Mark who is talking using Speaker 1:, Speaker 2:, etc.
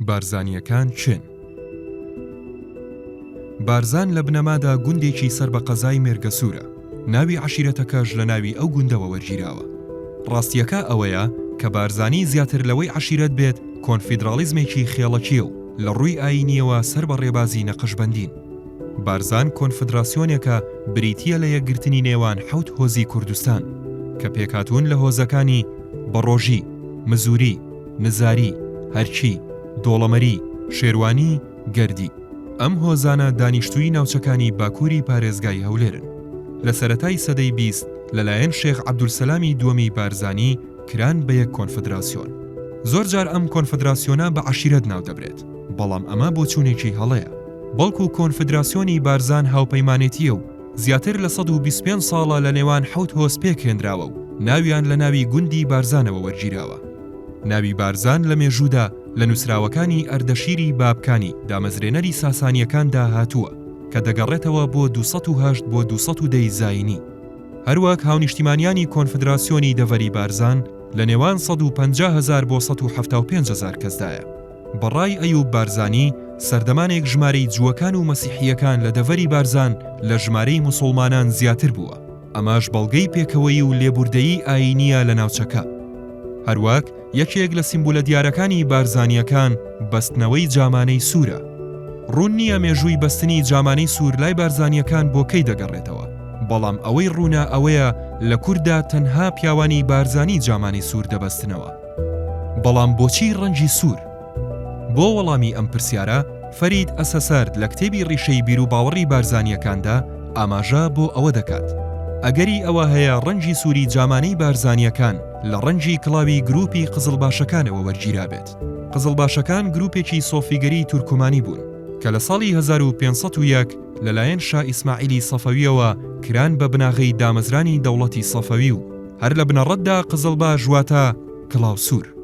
Speaker 1: بارزانییەکان کێن؟ بارزان لە بنەمادا گوندێکی سەر بە قەزای مێرگەسوورە، ناوی عەشیرەتەکەش لە ناوی ئەو گوندەوە وەرگیراوە. ڕاستییەکە ئەوەیە کە بارزانی زیاتر لەوەی عەشیرەت بێت کۆنفیدراڵیزمێکی خێڵەکییە و لە ڕووی ئایینییەوە سەر بە ڕێبازی نەقشبەندین. بارزان کۆنفدراسیۆنێکە بریتییە لە یەکگرتنی نێوان حەوت هۆزی کوردستان، کە پێکهاتوون لە هۆزەکانی، بەڕۆژی، مزوری، نزاری، هەرکی، دۆڵەمەری، شێروانی، گەردی. ئەم هۆزانە دانیشتووی ناوچەکانی باکووری پارێزگای هەولێرن. لە سەرەتای سەدەی 20 لەلایەن شێخ عەبدولسەلامی دووەمی بارزانی کران بە یەک کۆنفدراسیۆن. زۆرجار ئەم کۆنفدراسیۆنە بە عەشیرەت ناودەبرێت، بەڵام ئەمە بۆچوونێکی هەڵەیە. بەڵکو کۆنفدراسیۆنی بارزان هاوپەیمانێتییە و زیاتر لە 125 ساڵە لە نێوان حەوت هۆز پێکهێنراوە و ناویان لە ناوی گوندی بارزانەوە وەرگیراوە. ناوی بارزان لە مێژوودا لە نووسراوەکانی ئەردەشیری بابکانی دامەزرێنەری ساسانییەکاندا هاتووە کە دەگەڕێتەوە بۆ 208 بۆ 210 ی زایینی. هەروەک هاونیشتیمانیانی کۆنفدراسیۆنی دەڤەری بارزان لە نێوان 150 هەزار بۆ 175 هەزار کەسدایە. بە ڕای ئەیوب بارزانی، سەردەمانێک ژمارەی جووەکان و مەسیحییەکان لە دەڤەری بارزان لە ژمارەی موسوڵمانان زیاتر بووە، ئەمەش بەڵگەی پێکەوەیی و لێبوردەیی ئایینییە لە ناوچەکە. هەروەک یەکێک لە سیمبولە دیارەکانی بارزانییەکان بەستنەوەی جامانەی سوورە. ڕوون نییە مێژووی بەستنی جامانەی سوور لای بارزانییەکان بۆ کەی دەگەڕێتەوە، بەڵام ئەوەی ڕوونە ئەوەیە لە کورددا تەنها پیاوانی بارزانی جامانەی سوور دەبەستنەوە. بەڵام بۆچی ڕەنگی سوور؟ بۆ وەڵامی ئەم پرسیارە، فەرید ئەسەسەرد لە کتێبی ڕیشەی بیروباوەڕی بارزانییەکاندا ئاماژە بۆ ئەوە دەکات، ئەگەری ئەوە هەیە ڕەنگی سووری جامانەی بارزانییەکان لە ڕەنگی کڵاوی گرووپی قزڵباشەکانەوە وەرگیرابێت. قزڵباشەکان گرووپێکی سۆفیگەری تورکمانی بوون کە لە ساڵی 1501 لەلایەن شا ئیسماعیلی سەفەوییەوە کران بە بناغەی دامەزرانی دەوڵەتی سەفەوی و هەر لە بنەڕەتدا قزڵباش واتە کڵاو سوور.